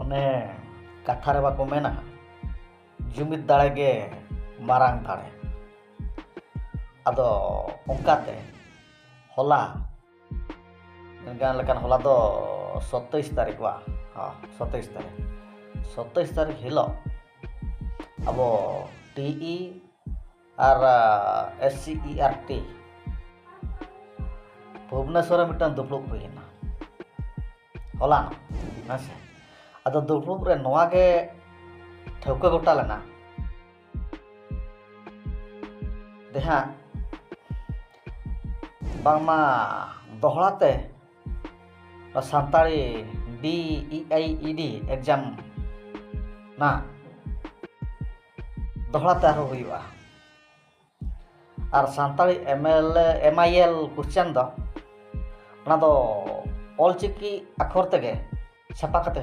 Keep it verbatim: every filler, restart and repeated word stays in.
ᱚᱱᱮ ᱠᱟᱛᱷᱟ ᱨᱮ ᱵᱟᱠᱚ ᱢᱮᱱᱟ, ᱡᱩᱢᱤᱫ ᱫᱟᱲᱮ ᱜᱮ ᱢᱟᱨᱟᱝ ᱫᱟᱲᱮ᱾ ᱟᱫᱚ ᱚᱱᱠᱟᱛᱮ ᱦᱚᱞᱟ, ᱢᱮᱱ ᱜᱟᱱ ᱞᱮᱠᱷᱟᱱ ᱦᱚᱞᱟ ᱫᱚ ᱥᱚᱛᱟᱭᱤᱥ ᱛᱟᱹᱨᱤᱠᱷ ᱵᱟ? ᱦᱚᱸ, ᱥᱚᱛᱟᱭᱤᱥ ᱛᱟᱹᱨᱤᱠᱷ᱾ ᱥᱚᱛᱟᱭᱤᱥ ᱛᱟᱹᱨᱤᱠᱷ ᱦᱤᱞᱳᱜ ᱟᱵᱚ ᱴᱤ ᱤ ᱟᱨ ᱮᱥ ᱥᱤ ᱤ ᱟᱨ ᱴᱤ ᱵᱷᱩᱵᱽᱱᱮᱥᱚᱨ ᱨᱮ ᱢᱤᱫᱴᱟᱝ ᱫᱩᱯᱲᱩᱵ ᱦᱩᱭᱮᱱᱟ ᱦᱚᱞᱟᱱᱚᱜ, ᱦᱮᱸ ᱥᱮ᱾ ᱟᱫᱚ ᱫᱩᱯᱲᱩᱵ ᱨᱮ ᱱᱚᱣᱟ ᱜᱮ ᱴᱷᱟᱹᱣᱠᱟᱹ ᱜᱚᱴᱟ ᱞᱮᱱᱟ ᱡᱟᱦᱟᱸ ᱵᱟᱝᱢᱟ ᱫᱚᱦᱲᱟ ᱛᱮ ᱱᱚᱣᱟ Santali D E I E D exam ᱱᱟᱜ ᱫᱚᱦᱲᱟ ᱛᱮ ᱟᱨᱦᱚᱸ ᱦᱩᱭᱩᱜᱼᱟ᱾ ᱟᱨ Santali M L M I L question ᱫᱚ ᱚᱱᱟ ᱫᱚ ᱚᱞᱪᱤᱠᱤ ᱟᱠᱷᱚᱨ ᱛᱮᱜᱮ ᱪᱷᱟᱯᱟ ᱠᱟᱛᱮ